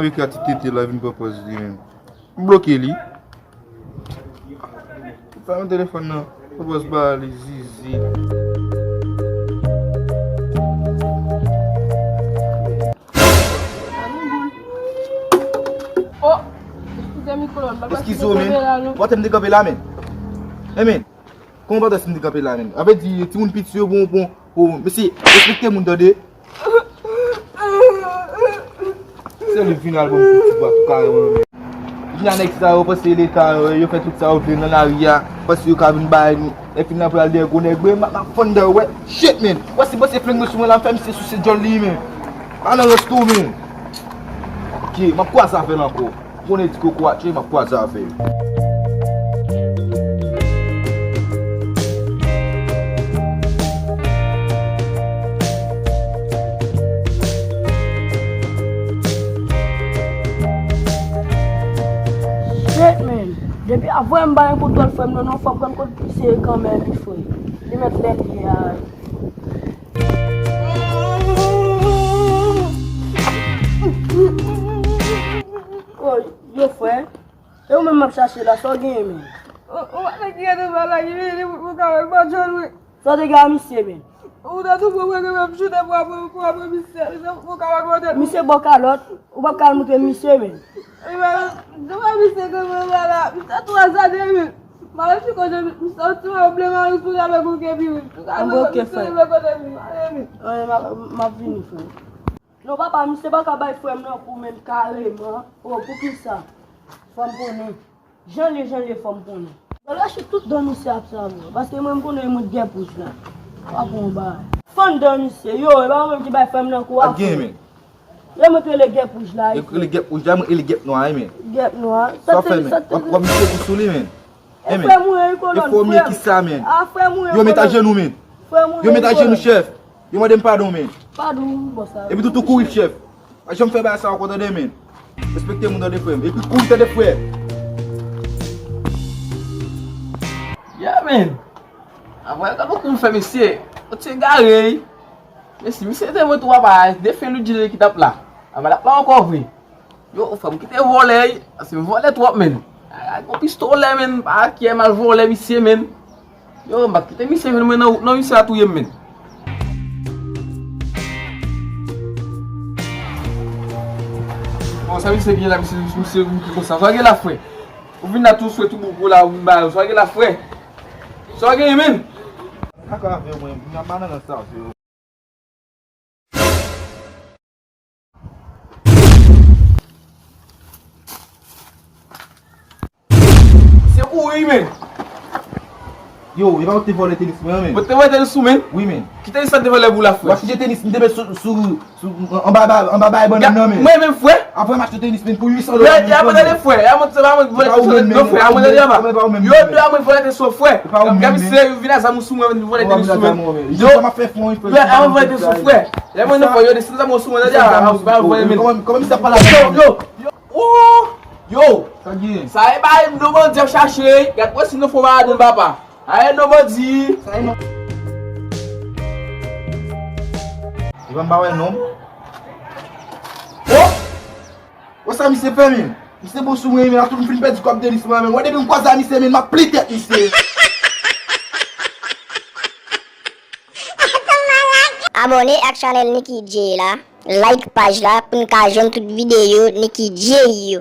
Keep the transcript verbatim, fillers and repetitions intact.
Pika ti tete la vin pran pòz li menm. M bloke li. Fè yon telefòn nan. Pran pòz ba li, zizi. Oh, eskize mikwo la, m pa Eskize w, men. Kanpe la, non. Pote m te kanpe la, men. E, men. Kòman w pa tande si m te kanpe la, menm? Sa vle di, timoun piti yo, bon, bon, bon, mesye, respekte moun, tande. Se li final, bon, piti bwa, tou kare, mwen, menm. Vin a nèg sa yo, panse leta, yo, yo fè tout sa yo vle nan lari a, panse yo ka vin bay nou, e fin nan pral dèyè gwo nèg, mwen, m ap fann dan, wè, shit, men. Wè, si panse flenk mwen sou mwen la, m fè misye souse djòl li, men. Pa nan rès tou, men. Ok, m ap kwaze avè l ankò. Konnen di koko atche, m ap kwaze avè yo. Shit, man. Depi a frè m pa gen kontwòl frè m nan, non, fò m konn kote misye ye kanmenm, wi, frè. Li mèt lè li ye a. Oh, yo, frè. E ou menm m ap chache la, sa w genyen, menm? Ou, ou pa te ki rete ba la, ki vini pou, pou kawòl pa jwenn, wi. Sa w te gen a misye, menm? Ou te tou pran mwen, menm, m choute pou apre, pou apre misye, misye pou kawòl mwen te. Misye bò kalòt, ou p ap ka al montre misye, menm. E ben, devan misye ke mwen ba la, misye tou azade, menm. M pa resi kote misye, misye, ti mwen ble mari sou li avèk yon kepi, wi. Tou ka An bon, ok, misye frè. Ble kote misye, ale, menm. Anyen, m ap, m ap vini, frè. Non, papa, misye pa ka bay frè m nan kou menm kareman. Oh, poukisa? Fò m konnen. Jan l ye, jan l ye, fò m konnen. Pral rache tout dan misye ap sa, bro. Paske mwen, m konnen mwen gèp wouj la. W ap wè yon bagay. Fann dan misye. Yo, e pa mwen menm ki bay frè m nan kou a, frè. Yo, mwen te rele gèp wouj la, e frè. Rele gèp wouj la, mwen rele gèp nwa, e, men. Gèp nwa. Sa w fè, men? W ap, w ap misye kou sou li, men. E frè m ou ye, wi, kolòn, frè m. E frè m ou ye, kisa, men? A, frè m ou ye, kolòn. Yo met ajenou, men. Frè m ou ye, kolòn. Yo met ajenou, chèf. Yo mande m padon, men. Padon, bòs la. Epi tou, tou kouri, chèf. Pa janm fè bagay sa ankò, tande, men. Respekte moun, tande, frè m. Epi kouri, tande, frè. Yeah, man. Avwè, gade pou m fè, mesye. Ou te gare, wi. Mesye, misye te mwen tou apa, defen Ludjile ki t ap la. Apa l ap la ankò vre. Yo, fò m kite vòlè, wi. Paske vòlè twòp, men. Ay, ay, gon pistolè, men. Pa kiyè m al vòlè misye, men. Yo, m p ap kite misye vin mwen nan wout, non, misye a touye m, men. Bon, sa misye gen la, misye, misye, misye, konsa. Sa gen la, frè. Ou vin la tou swe tou boukou la, ou vin ba yo. Sa gen la, frè. Sa gen, men. Dakò avè mwen, m ap nan sa, frè. Se kouri, men. Yo, e pa ou te vòlè tenis mwen an, men? Ou te vòlè tenis ou, men? Wi, men. Ki tenis sa te vòlè pou la, frè? W ap chanje tenis, m te met sou, sou, sou, anba, anba, anba bay bannann nan, men. Mwen menm, frè? Apre m achte tenis, men, pou uit san dola. Ya, ya, mwen tande, frè. Ya, mwen, se pa mwen vòlè tenis, non, frè. Ya, mwen tande, ya, ba. Yo, de a mwen vòlè tenis, frè. Gade, se vin a zam sou mwen, vòlè tenis sou mwen. Yo, yo, a mwen vòlè tenis, frè. Lè mwen nan fò yo desann sa mwen sou mwen, tande a, a, a, a, a, men. Yo, yo, yo, oh, yo. Sa e bay m non bandi ap chache, gad wè si nou fò pa adan papa. Aye non bandi. Epa m pa wè non. Oh! Wè sa misye fè, men? Misye bon sou mwen, men, atou m fin pèdi kòb tenis mwen, men. Wè depi m kwaze a misye, men, m ap plen tèt misye. Abòne ak chanèl Nicky Jay la, like paj la pou n ka jwenn tout videyo Nicky Jay yo.